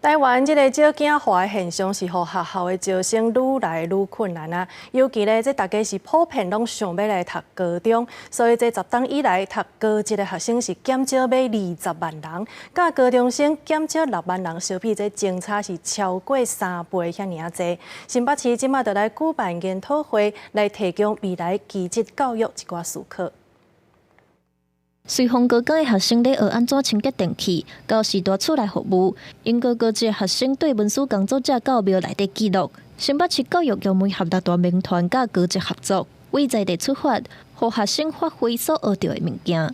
台灣這个少囝化的現象是予學校的招生愈來愈困難啊！尤其咧，這大家是普遍攏想欲來讀高中，所以這10冬以來讀高職的學生是減少欲20萬人，佮高中生減少6萬人，相比這相差是超過3倍遐爾仔濟。新北市這馬就來舉辦研討會，來提供未來技職教育一寡思考。隨風高工的學生咧學按怎清潔電器，到時大厝內服務。英國高職學生對文書工作者到廟內底記錄。新北市教育局聯合六大民團佮高職合作，為在地出發，予學生發揮所學著的物件。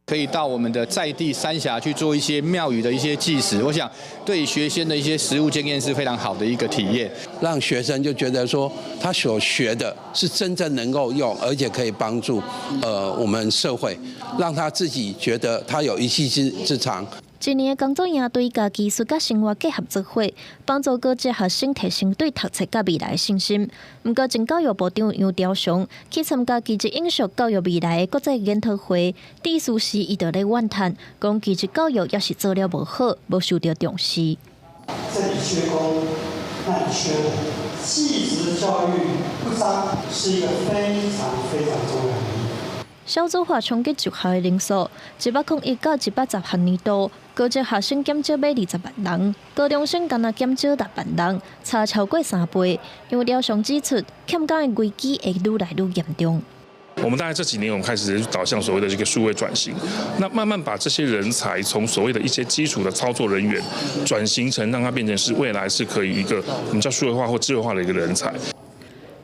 可以到我們的在地三峽去做一些廟宇的一些祭祀，我想對學生的一些實務經驗是非常好的一個體驗，讓學生就覺得說他所學的是真正能夠用，而且可以幫助我們社會，讓他自己覺得他有一技之長。一年的工作營隊共技術佮生活結合做伙，幫助高職學生提升對讀冊佮未來的信心。毋過，前教育部長楊朝祥去參加技職永續教育未來的國際研討會，致辭時伊就咧怨嘆，講技職教育猶是做了無好，無受著重視。這裡缺工，那裡缺人，技職教育不彰是一個非常非常重要的議題。少子化衝擊就學的人數，101到110學年度，高職學生減少欲20萬人，高中生干焦減少6萬人，差超過3倍。楊朝祥指出，欠工的危機會愈來愈嚴重。我們大概這幾年，我們開始導向所謂的這個數位轉型，那慢慢把這些人才從所謂的一些基礎的操作人員，轉型成讓他變成是未來是可以一個我們叫數位化或智慧化的一個人才。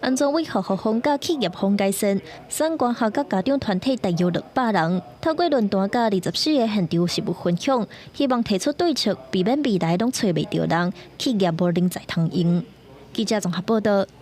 按怎為學校方佮企業方改善，產官學佮家長團體大約200人，透過論壇佮24個現場實務分享，希望提出對策，避免未來攏揣袂著人，企業無人才通用。記者綜合報導。